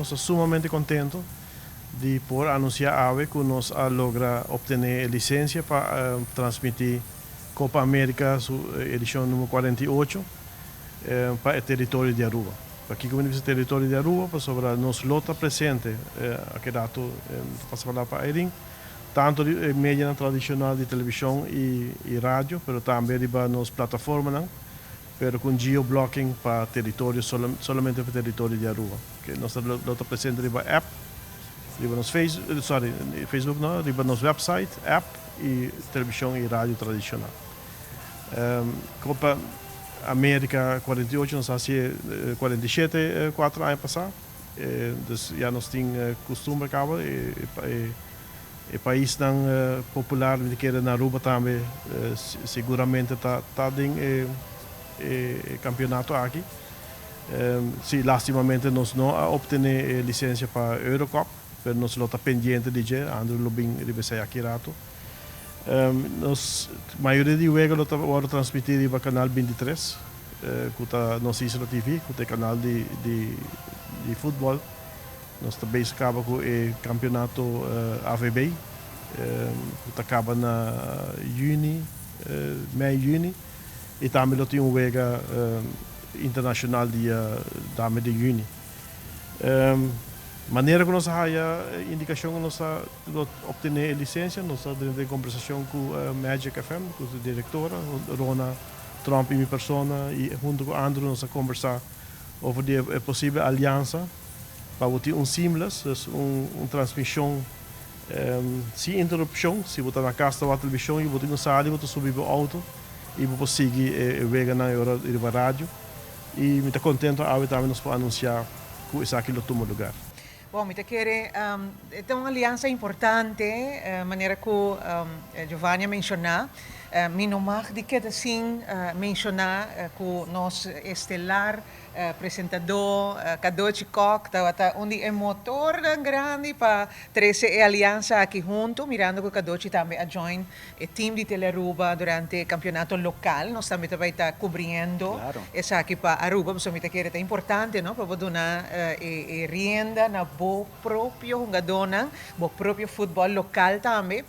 Nos ta sumamente contento di por anuncia awe cu nos a logra obtene licencia pa transmiti Copa America su edicion number 48 pa e teritorio di Aruba. Pakico mi ta bisa teritorio di Aruba? Pasobra nos lo ta presente, aki rato ta pasa palabra pa Irene, tanto di e medianan tradicional di television y radio, pero tambe riba nos plataformanan, pero cu geoblocking pa teritorio, solamente pa teritorio di Aruba. Nos lo ta presente riba app, riba nos Facebook, sorry, Facebook no, riba nos website, app y television y radio tradicional. Copa America 48 nos a haci 47 4 aña pasa, dus ya nos tin custumber caba, e paisnan popular mi ta kere na Aruba tambe seguramente ta den e campeonato aki. Si, lastimamente nos no a obtene licencia pa Eurocup, pero nos lo ta pendiente di dje, Andrew lo bin riba esey aki rato. Nos mayoria di wega lo ta wordo transmiti riba canal 23, cu ta Nos Isla TV, cu ta e canal di futbol. Nos ta bezig caba cu e campeonato AVB, cu ta caba na juni, mei juni, y tambe lo tin un wega internacional dia dame di juni. Manera cu nos a haya indicacion cu nos a obtene e licencia, nos a drenta den conversacion cu Magic FM, cu su directora, Rona Tromp y mi persona, y hunto cu Andrew nos a conversa over di e posible alianza pa bo tin un seamless, dus un transmision sin interrupcion. Si bo ta na cas ta wak television y bo tin un sali, bo ta subi bo auto y bo por sigui e weganan e ora riba radio. Y mi ta contento awe tambe nos por anuncia cu esaki lo tuma lugar. Bon, mi ta kere ta un aliansa importante, manera cu Giovanni a menciona. Mi no mag di keda sin menciona cu nos estelar presentador Cadochi Kock tabata un di e motornan grandi pa trece e aliansa aki hunto, mirando cu Cadochi tambe a join e team di Telearuba durante e campeonato local. Nos tambe ta bay ta cubriendo esaki pa Aruba, pasobra mi ta kere ta importante, no, pa bo duna e rienda na bo propio hungadornan, bo propio futbol local tambe.